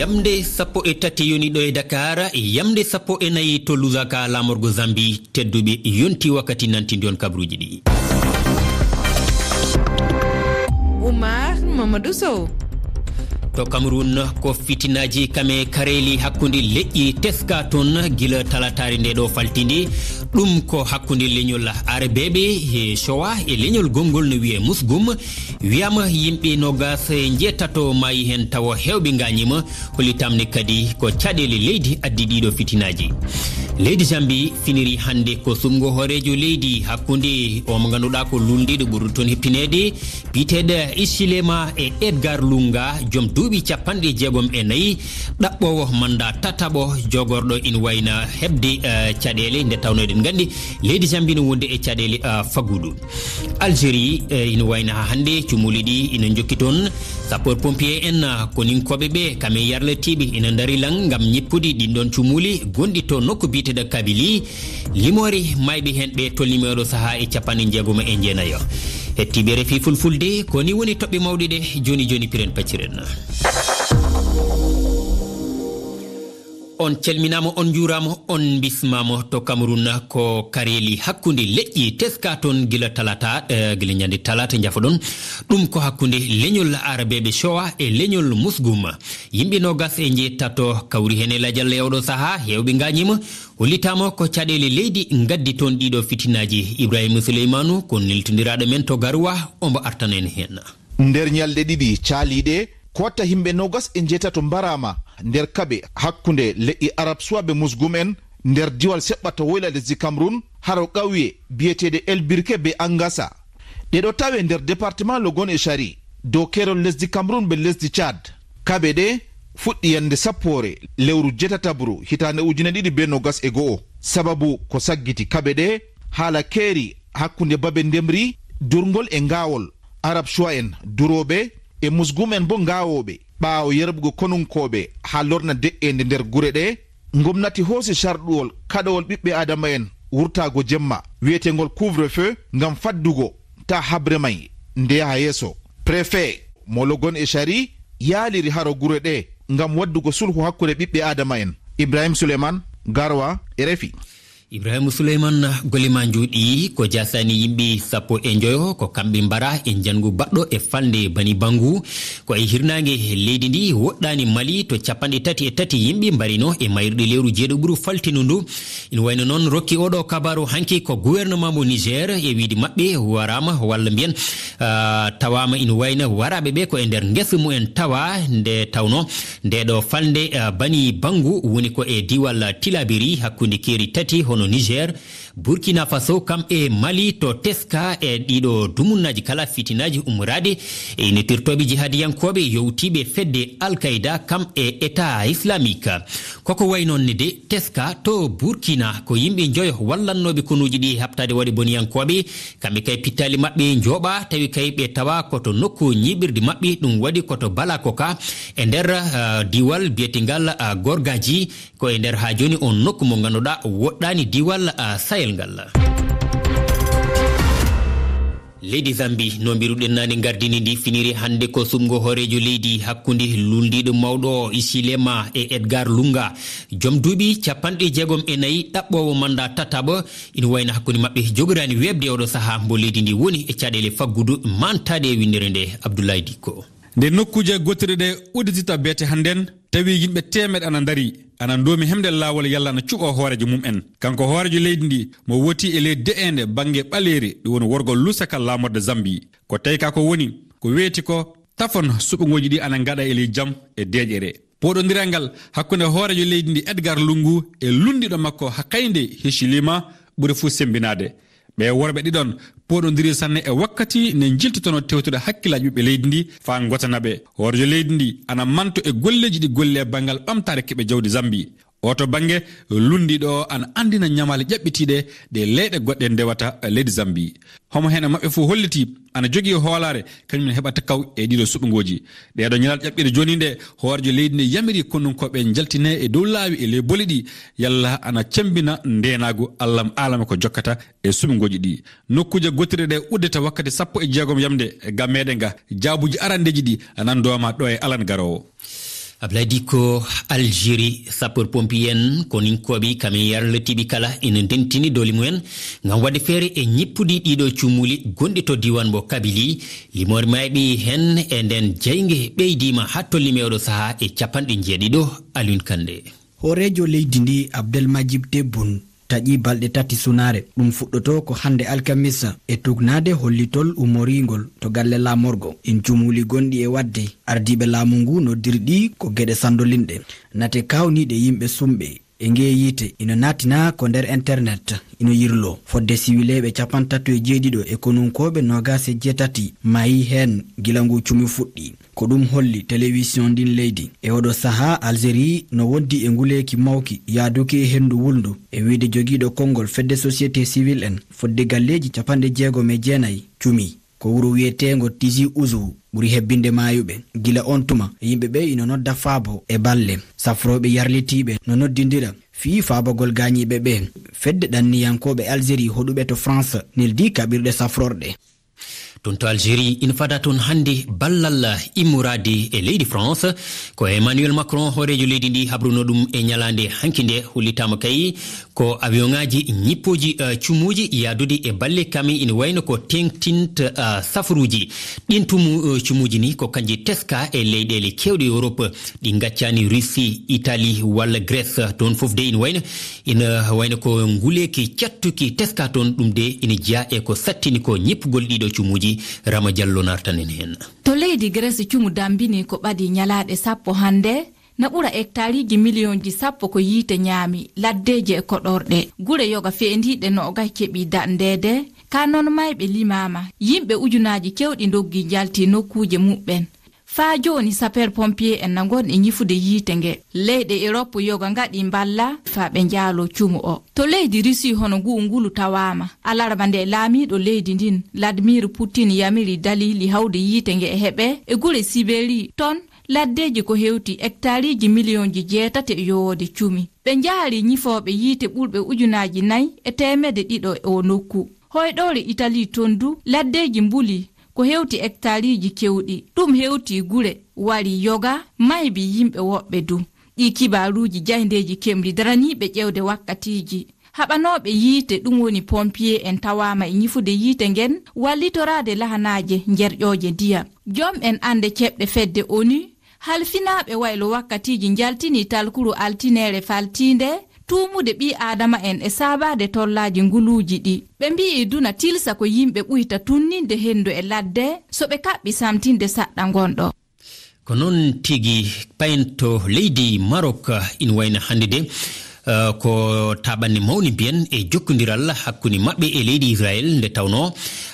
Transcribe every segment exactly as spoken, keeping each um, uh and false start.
Yamde sappo e tati yoni ɗo e Dakar, yamde sappo e nayi to Lusaka, laamorgo Zambi. Tedduɓe, yonti wakkati nantinde on kabaruuji ɗi. Oumar Mamadou Sow. To Cameroun, ko fitinaaji kame kareeli hakkunde leƴƴi teska toon gila talataare nde ɗo faltindi. Ɗum ko hakkunde leñol Arabeeɓe e Shoa e leñol gonngol no wiyee Musgum. Wiyaama yimɓe noogas e njeetato maayi heen, tawa heewɓe ngaañiima. Hollitaama ne kadi ko caɗeele leydi addi ɗiiɗo fitinaaji. Leydi Zambi finiri hannde ko suɓngo hooreejo leydi hakkunde o mo ngannduɗaa ko luulndiiɗo ɓurɗo toon heɓtineede, biyeteeɗo Hichilema e Edgar Lunga, joom duuɓi capanɗe jeegom e nayi, ɗaɓɓoowo manndaa tataɓo jogorɗo ina wayna heɓde, eh, caɗeele, nde tawnoo eɗen nganndi leydi Zambi no wondi e caɗeele, eh, faggudu. Algérie, eh, ina wayna haa hannde cumuuli ɗi ina njokki toon. Sapeur pompier en, ah, koninkooɓe ɓe, kam e yarlitiiɓe ina ndari lan ngam ñippude ɗin ɗon cumuuli gonɗi to nokku biyeteeɗo Kabylie. Limoore maayɓe heen ɓe tolniima e oɗo sahaa e capanɗe jeegom e jeenayo. Hettiiɓe R F I Fulfulde, ko ni woni toɓɓe mawɗe ɗe, jooni jooni piren pacciren. On calminaama, on njuuraama, on mbismaama. To Cameroun, ko kareeli hakkunde leƴƴi teska toon gila talaata, eh, gila ñande talaata, njafoɗon. Ɗum ko hakkunde leñol Arabeeɓe Shoa e leñol Musgum. Yimɓe noogas e njeetato kawri heen e lajal e oɗo sahaa, heewɓe ngaañiima. Hollitaama ko caɗeele leydi ngaddi toon ɗiiɗo fitinaaji. Ibrahima Suleymaanu ko neltondiraaɗo men to Garoua, omo artana en heen. Nder ñalɗe ɗiɗi caaliiɗe, ko watta yimɓe noogas e njeetato mbaraama nder kaɓe hakkunde leƴƴi Arab Suwaaɓe Musgum en nder diwal seɓɓata woyla lesdi Cameroun, haro ƙawye biyeteeɗe El Birke be Angasa. Ɗe ɗo tawe nder département Logon e Shari, dow keerol lesdi Cameroun be lesdi Tchad. Kaɓe ɗe fuɗɗi yannde sappoore lewru jeetatabru hitaande ujine ɗiɗi be noogas e go'o. Sababu ko saggiti kaɓe ɗe, haala keeri hakkunde babe ndemri, durngol e ngaawol, Arab Choix en durooɓe e Musgum en bo ngaawooɓe. Ɓaawo yerɓugo konunkooɓe haa lorna de'eende nder gure ɗe, ngomnati hoosi carɗuwol kaɗowol ɓiɓɓe Aadama en wurtaago jemma, wi'eteengol couvre-feu, ngam faddugo ta haɓre may nde yaha yeeso. Préfet mo Logon e Shari yaaliri haro gure ɗe ngam waddugo sulhu hakkunde ɓiɓɓe Aadama en. Ibrahim Suleiman, Garoua, R F I. Ibrahima Suleyman, golle ma njooɗi. Ko jaasaani yimɓe sappo e njoyo, ko kamɓe mbara e njanngu baɗɗo e falnde Bani Bangu. Ko e hirnaange leydi ndi woɗɗaani Mali to capanɗe tati e tati yimɓe mbarino e maayirɗe lewru jeeɗo ɓuru faltinundu. Ina wayno noon rokki oɗo kabaru hanki ko gouvernement mo Niger e wiide maɓɓe waraama walla mbiyen, ah, tawaama ina wayno waraaɓe ɓe ko e nder ngesa mumen tawa nde tawno nde ɗo falnde, ah, Bani Bangu woni ko e diwal Tilaberi hakkunde keeri tati hono Niger, Burkina Faso kam e Mali to teska e ɗiɗo dumunnaaji kala fitinaaji ummoraade e initirtooɓe jihadiyankooɓe yowtiiɓe fedde Al-Qaida kam e État Islamique. Koko wayi noon ne de teska to Burkina ko yimɓe njoyo wallannooɓe konuuji ɗi haɓtaade waɗi boniyankooɓe. Kamɓe kay pittaali maɓɓe njooɓa tawi kay ɓe tawa ko to nokku ñiiɓirde maɓɓe ɗum waɗi ko to Balakoka e nder, ah, diwal biyetengal, ah, Gorgaji. Ko e nder haa jooni on nokku mo ngannduɗaa woɗɗaani diwal, ah, Sahel ngal. Leydi Zambi, no mbiruɗen naane, ngardini ndi finiri hannde ko suɓngo hooreejo leydi hakkunde luulndiiɗo mawɗo o Hichilema e Edgar Lunga, joom duuɓi capanɗe jeegom e nayi, ɗaɓɓoowo manndaa tataɓo. Ina wayno hakkunde maɓɓe jogoraani weeɓde oɗo sahaa mbo leydi ndi woni e caɗeele faggudu mantaade e winndere nde. Abdoulaye Dicko. Nde nokkuuje gootere ɗe udditita beete hannden, tawi yimɓe teemeɗe ana ndari, ana ndoomi hemde laawol yalla ana cuɓoo hooreejo mum en. Kanko hooreejo leydi ndi, mo woti e ley de'eende bannge ɓaleeri, ɗum woni worgo Lusaka laamorde Zambi. Ko tawi ka ko woni, ko weeti ko tafon suɓngooji ɗi ana ngaɗa e ley jam e deeƴere. Pooɗondiral ngal hakkunde hooreejo leydi ndi Edgar Lungu e luulndiiɗo makko hakaynde Hichilema ɓuri fuu semmbinaade. Ɓee worɓe ɗiɗon pooɗondiri sanne e wakkati nde njiltotonoo tewtude hakkillaaji ɓiɓɓe leydi ndi faa ngotana ɓe. Hooreejo leydi ndi ana manto e golleeji ɗi golli e banngal ɓamtaare keɓe jawdi Zambi. Oo to bannge, luulndiiɗo o ana anndina ñamaale ƴaɓɓitiiɗe ɗe leyɗe goɗɗe ndewata leydi Zambi. Homo heen e maɓɓe fof hollitii ana jogii hoolaare kañum ne heɓata kaw e ɗiɗo suɓngooji. Ɗeeɗo ñalal ƴaɓɓiire jooni nde, hooreejo leydi ndi yamiri konunkooɓe njaltinee e dow laawi e ley boli ɗi, yalla ana cemmbina ndeenaagu allam aalama ko jokkata e suɓngooji ɗi. Nokkuuje gootere ɗe uddita wakkati sappo e jeegom yamde ga meeɗe nga, jaabuuji arandeeji ɗi ana ndooma ɗo e alan garoowo. Ablaye Dicko. Algérie, sapeur pompier en, koninkooɓe kamin yarlitiiɓe kala ina ndentini doole mumen ngam waɗde feere e ñippude ɗiɗo cumuuli gonɗi to diiwaan mo Kabylie. Limoore maayɓe heen e ndeen jaynge ɓeydiima haa tolnii e oɗo sahaa e capanɗe njeeɗiɗo. Alioune Kandé. Hooreejo leydi ndi, Abdelmadjib Tebboune, taƴi balɗe tati sunaare. Ɗum fuɗɗoto ko hannde alkamisa e tugnaade hollitol ummoriingol to galle laamorgo. In cumuuli gonɗi e waɗde, ardiiɓe laamu ngu noddirɗi ko geɗe sanndolinɗe. Nate kaawniiɗe yimɓe sumɓe e ngee yiite ina nattina ko nder internet, ina yirlo. Fodde siwileeɓe capanɗe tato e jeeɗiɗo e konunkooɓe noogas e jeetati maayi heen gila ngu cumi fuɗɗi. Ko ɗum holli telewision ndin leydi. E oɗo sahaa, Algérie no wondi e nguleeki mawki yaaduki e henndu wulndu, e wiyde jogiiɗo konngol fedde société civile en, fodde galleeji capanɗe jeegom e jeenayi cumi. Ko wuro wiyeteengo Tizi Ouzou ɓuri hebbinde maayuɓe. Gila on tuma, yimɓe ɓe ina nodda faabo e balle. Safrooɓe yarlitiiɓe no noddindira fii faabagol gaañiiɓe ɓe. Fedde ɗanniyankooɓe Algérie hoɗuɓe to France neldi kaɓirɗe safrorɗe. Toon to Algérie, ina fada toon hannde ballal immorade e leydi France. Ko Emmanuel Macron, hooreejo leydi ndi, habruno ɗum e ñalaande hanki nde. Hollitaama kay ko avion ŋaaji ñippooji, eh, cumuuji yaadude e balle kame ina wayno ko teeŋtinta, eh, safaruuji. Ɗin tumu, eh, cumuuji ni ko kanji teska e leyɗeele keewɗe Europe. Ɗi ngaccaani Russie, Italie walla Grèce. Toon fof de ina wayno, ina wayno ko nguleeki cattuki teska toon. Ɗum de ina jeyaa e ko sattini ko ñippugol ɗiɗo cumuuji. Rama Diallo nartan en heen. To leydi Grèce, cumu dambini ko ɓadi ñalaaɗe sappo hannde, na ɓura hectareji miliyonji sappo ko yiite ñaami, laddeeji e koɗorɗe. Gure yoga feendiiɗe noogas keɓi daɗndeede, ka non mayɓe limaama. Yimɓe ujunaaji kewɗi ndoggi njalti nokkuuje muɓɓen. Faa jooni, sapeur pompier en na ngon e ñifude yiite nge. Leyɗe Europe yoga ngaɗi mballa faa ɓe njaalo cumu o. To leydi Russie, hono ngu'u ngulu tawaama. Alarba nde, laamiiɗo leydi ndin, Vladimir Putin, yamiri daliili hawde yiite nge e heɓe e gure Siberie. Ton, laddeeji ko hewti hectareji miliyonji jeetati e yowoode cumi. Ɓe njaari ñifooɓe yiite ɓurɓe ujunaaji nayi e teemedde ɗiɗo e o nokku. Hoyɗoore Italie ton du, laddeeji mbuli ko hewti hectareji kewɗi. Ɗum hewti gure wari yoga, maybi yimɓe woɓɓe du. Ɗi kibaaruuji jayndeeji kemri daraniiɓe ƴeewde wakkatiiji. Haɓanooɓe yiite, ɗum woni pompier en, tawaama e ñifude yiite ngen, wallitoraade lahanaaje njerƴooje ndiyam. Joom en annde ceɓɗe fedde onu, halfinaaɓe waylo wakkatiiji njaltini talkuru altineere faltiinde, tuumude ɓii aadama en e saabaade tollaaji nguluuji ɗi. Ɓe mbiyi duna tilsa ko yimɓe ɓuyta tunninde henndu e ladde, so ɓe kaɓɓi samtinde saɗɗa ngonɗo. Ko noon tigi, payen to leydi Maroc, ina wayno hannde de, eh, ko taaɓannde mawnde mbiyen e jokkondiral hakkunde maɓɓe e leydi Israel, nde tawnoo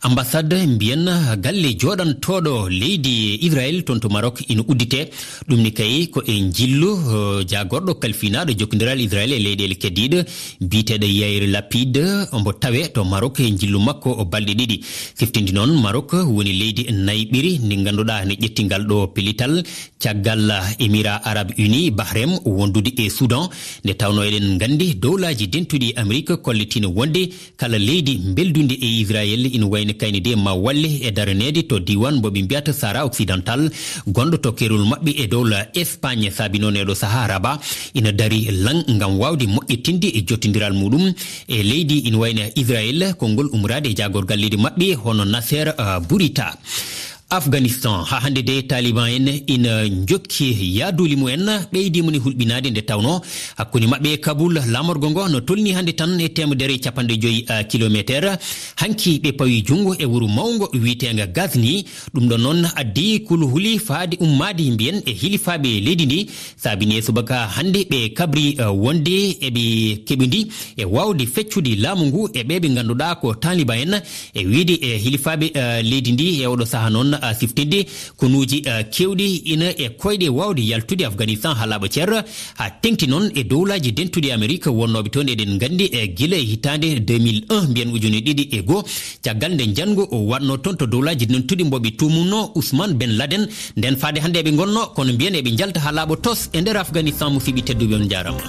ambassade mbiyen galle jooɗantooɗo leydi Israel toon to Maroc ina udditee. Ɗum ni kay ko e njillu, eh, jaagorɗo kalfinaaɗo jokkondiral Israel e leyɗeele keddiiɗe, biyeteeɗo Yair Lapid, omo tawee to Maroc e njillu makko o balɗe ɗiɗi. Siftinde noon, Maroc woni leydi nayɓiri ndi ngannduɗaa ne ƴetti ngal ɗo pellital caggal Émirats Arabes Unis, Bahrein wondude e Soudan. Nde tawnoo eɗen nganndi dowlaaji dentuɗi Amérique kollitiino wonde kala leydi mbeldundi e Israel ina wayno kayni de ma walle e daraneede to diiwaan mbo ɓe mbiyata Sahara Occidental, gonɗo to keerol maɓɓe e dowla Espagne. Saabi noon e ɗo sahaa Rabat ina dari lan ngam waawde moƴƴitinde e jottindiral muɗum e leydi ina wayno Israel, konngol ummoraade e jaagorgal leydi maɓɓe hono Nasser, ah, Bourita. Afghanistan, haa hannde de Taliban en ina njokki yaaduuli mumen, ɓeydi mum e hulɓinaade nde tawnoo hakkunde maɓɓe e Kabul, laamorgo ngo no tolni hannde tan e teemedere e capanɗe joyi, ah, kilomeeter. Hanki ɓe pawi junngo e wuro mawngo wiyeteengo Ghazni. Ɗum ɗo noon addi kuluhuli faade ummaade mbiyen e hilifaaɓe leydi ndi. Saabini e subaka hannde ɓe kabri, eh, wonde eɓe keɓindi e waawde feccude laamu ngu e ɓe ɓe ngannduɗaa ko Taliban en, e wiyde e hilifaaɓe, eh, leydi ndi e oɗo sahaa noon, eh, siftinde konuuji, eh, keewɗi ina e koyɗe waawde yaltude Afghanistan haa laaɓa cer, haa teŋti noon e dowlaaji dentuɗi Amerik wonnooɓe toon. Eɗen nganndi e gila e hitaande deux mille un, mbiyen ujune ɗiɗi e goo, caggal nde njanngo o waɗnoo toon to dowlaaji dentuɗi mbo ɓe tuumunoo Ousmane Ben Laden. Nden faade hannde eɓe ngonnoo, kono mbiyen eɓe njalta haa laaɓa tos e nder Afghanistan. Musidɓe tedduɓe, on njaarama.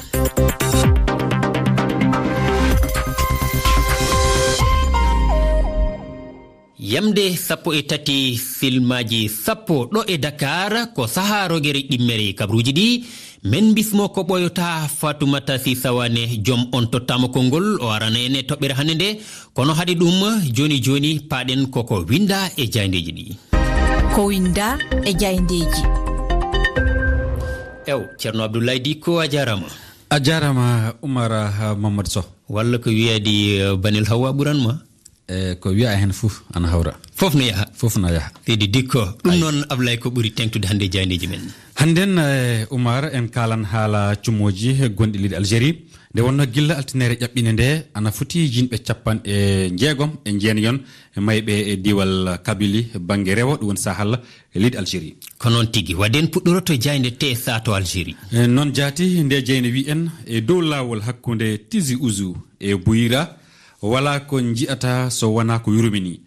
Yamde sappo e tati silmaaji sappo ɗo e Dakar, ko sahaa rogere ɗimmere kabruuji ɗi. Men bismo ko ɓoyota Fatoumata Sy Sawane, joom on tottama konngol, o arana en e toɓɓere hannde nde. Kono haade ɗum, jooni jooni, paaɗen koko winda e jayndeeji ɗi. Ko winda e jayndeeji. Ew, Ceerno Abdoulaye Dicko, a jaaraama. A jaaraama, Oumar, ah, Mamadou Sow. Walla ko wiyaade, eh, Banel Hawa ɓuran ma? Eh, ko wiya hen fof ana hawra. Fof no yaha. Fof no yaha. Seydi Dicko, ɗum Ay. Noon, Ablaye, ko ɓuri teŋtude hannde e jayndeeji men? Hannden, eh, Oumar, en kaalan haala cumooji gonɗi leydi Algérie. Nde wonnoo gilla altinere ƴaɓɓinde nde, ana foti yimɓe capanɗe jeegom e jeenayon e mayɓe e diiwal Kabylie bannge rewo, ɗum woni Sahel, e leydi Algérie. Ko noon tigi. Waɗde en puɗɗoroto jaynde T S A to Algérie. Eh, noon jaati, nde jaynde wi en, e dow laawol hakkunde Tizi Ouzou e Bouira, walaa ko nji'ata so wonaa ko yurmini.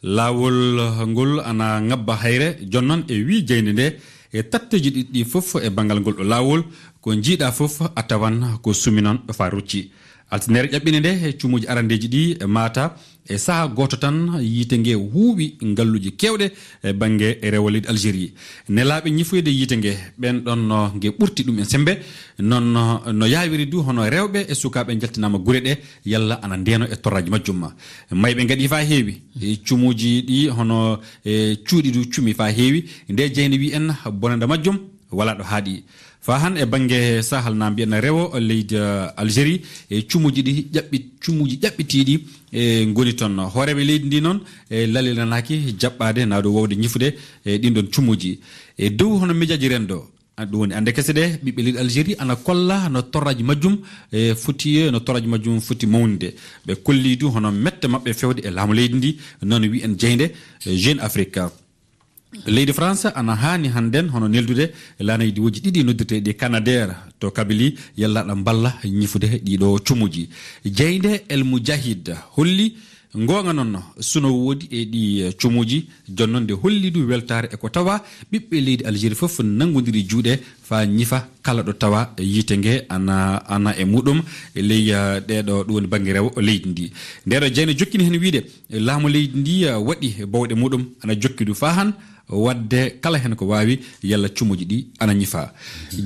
Laawol ngol ana ŋabba hayre, jooni noon e wii jaynde nde, e tatteeji ɗiɗi ɗi fof e banngal ngol ɗo laawol, ko njiiɗa fof a tawan ko sumi noon ɗo faa rucci. Altinere ƴaɓɓinde nde, e cumuuji arandeeji ɗi e maata, e sahaa gooto tan yiite nge huuɓi ngalluuji keewɗe e bannge e rewo leydi Algérie. Nelaaɓe ñifoyde yiite nge, ɓeen ɗoon no nge ɓurti ɗum en semmbe, noon no, no yaawiri du hono rewɓe e sukaaɓe njaltinaama gure ɗe, yalla ana ndeeno e torraaji majjum. Mayɓe ngaɗi faa heewi, e cumuuji ɗi hono, e cuuɗi du cumi faa heewi. Nde jaynde wi en bonande majjum walaa ɗo haaɗi. Faa han e bannge Sahel na mbiyen rewo leydi, eh, Algérie, e cumuuji ɗi ƴaɓɓi-, cumuuji ƴaɓɓitiiɗi, e ngoni toon. Hooreeɓe leydi ndi noon, e lalilanaaki jaɓɓaade naa ɗo wowde ñifude, e ɗin ɗoon cumuuji. E dow hono mejaaji renndo, a, ɗum woni annde kese ɗe, ɓiɓɓe leydi Algérie ana kolla no torraaji majjum, e foti, no torraaji majjum foti mawnude. Ɓe kolli du hono mette maɓɓe fewde e laamu leydi ndi, noon wi en jaynde, e Jeune Afrique. Leydi France ana haani hannden hono neldude laanaaji diwooji ɗiɗi noddirteeɗi Canadair to Kabylie, yalla aɗa mballa ñifude ɗiɗo cumuuji. Jaynde El Moudjahid holli Goonga noon, suno woodi e ɗi, eh, cumuuji, jooni noon nde holli du weltaare e ko tawa ɓiɓɓe leydi Algérie fof nanngondiri juuɗe faa ñifa kala ɗo tawa yiite nge ana, ana e muɗum e ley, eh, ɗeeɗo, ɗum woni bannge rewo leydi ndi. Ndeeɗo jaynde jokkini heen wiide, eh, laamu leydi ndi, eh, waɗi bawɗe muɗum, ana jokki du faa han, waɗde kala heen ko waawi yalla cumuuji ɗi ana ñifa.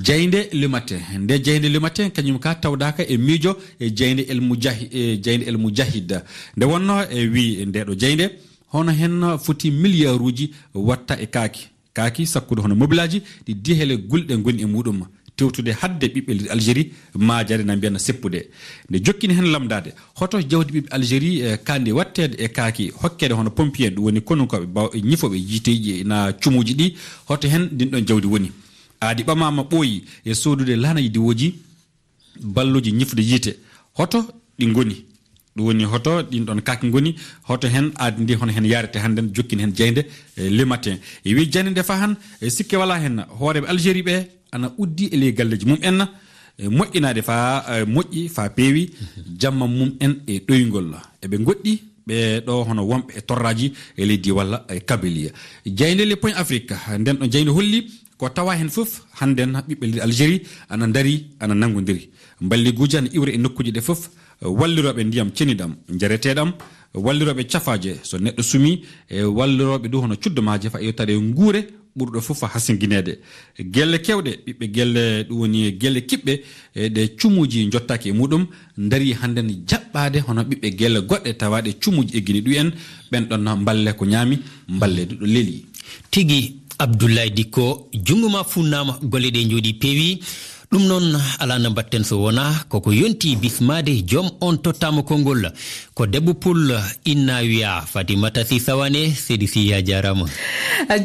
Jaynde Le Matin. Nde jaynde Le Matin, kañum ka tawdaaka e miijo e jaynde El Mujahi-, e jaynde El Mujahid. Nde wonnoo e wii ndeeɗo jaynde, hono heen foti miliyaaruuji watta e kaaki. Kaaki sakkude hono mobilaaji ɗi dihele gulɗe ngoni e muɗum. Tewtude hadde ɓiɓɓe leydi Algérie, maajaade na mbiyan seppude. Nde jokkini heen lamndaade, hoto jawdi ɓiɓɓe Algérie, eh, kaandi watteede e kaaki, hokkeede hono pompier, ɗum woni konunkooɓe baw-, ñifooɓe yiiteeji na cumuuji ɗi, hoto heen ndin ɗoon jawdi woni? Aadi ɓamaama ɓooyi e soodude laana e diwooji, balluuji ñifde yiite. Hoto ɗi ngoni? Ɗum woni hoto ɗin ɗoon kaaki ngoni? Hoto heen aadi ndi hono heen yaarete hannden, jokkini heen jaynde, eh, Le Matin. E wii jaynde nde faa han, e sikke walaa heen, hooreeɓe Algérie ɓe ana uddi e ley galleeji mum en, e moƴƴinaade faa, e moƴƴi faa peewi, jamma mum en e ɗoyngol. Eɓe ngoɗɗi ɓe ɗo hono wonɓe e torraaji e leydi walla e Kabylie. Jaynde Le Point Afrique, nden ɗo jaynde holli ko tawa heen fof hannden ɓiɓɓe leydi Algérie ana ndari, ana nanngondiri. Mballiguuji ana iwra e nokkuuji ɗe fof, wallirooɓe ndiyam ceniɗam, njareteeɗam, wallirooɓe cafaaje so neɗɗo sumii, e wallirooɓe du hono cuddo maaje faa yettaade e nguure ɓurɗo fof hasingineede. Gelle keewɗe, ɓiɓɓe gelle, ɗum woni gelle kiɓɓe, e ɗe cumuuji njottaaki e muɗum, ndarii hannden jaɓɓaade hono ɓiɓɓe gelle goɗɗe tawaaɗe cumuuji eggini ɗum en, ɓen ɗon mballe ko ñaami, mballe du ɗo leli. Tigi, Abdoulaye Dicko, junngo ma funnaama, golle ɗe njooɗii peewi. Ɗum noon, alaa no mbaɗten so wonaa koko yonti bismaade joom on tottaama konngol. Ko debbo pul, inna wiya Fatimata Sy Sawane, Seydi Sy, a jaaraama.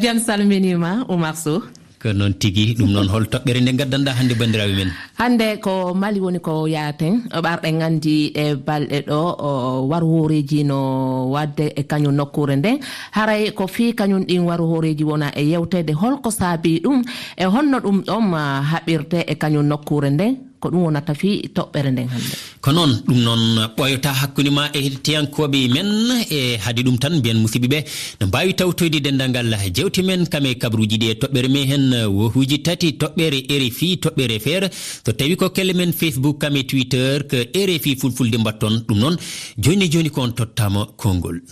Jam salminiima, Oumar Sow. Ko noon tigi. Ɗum noon, hol toɓɓere nde ngaddanɗaa hannde banndiraaɓe men? Hannde ko Mali woni ko yaaten. Ɓarɗen nganndi e balɗe ɗo, o, war hooreeji no waɗde e kañum nokkuure nden. Haray ko fii kañum ɗin war hooreeji wona e yewteede. Holko saabii ɗum? E honno ɗum ɗon, ah, haɓirte e kañum nokkuure nden? Ko ɗum wonata fii toɓɓere nden hannde. Ko noon, ɗum noon ɓooyata hakkunde ma e heɗitiyankooɓe men. E hade ɗum tan, mbiyen musidɓe ɓe no mbaawi tawtoyde denndangal jewte men kam e kabaruuji ɗi e toɓɓere men heen, wohuuji tati, toɓɓere R F I, toɓɓere F R. So tawi ko kelle men Facebook kam e Twitter ko R F I Fulfulde mbaɗton. Ɗum noon, jooni jooni ko on tottaama konngol.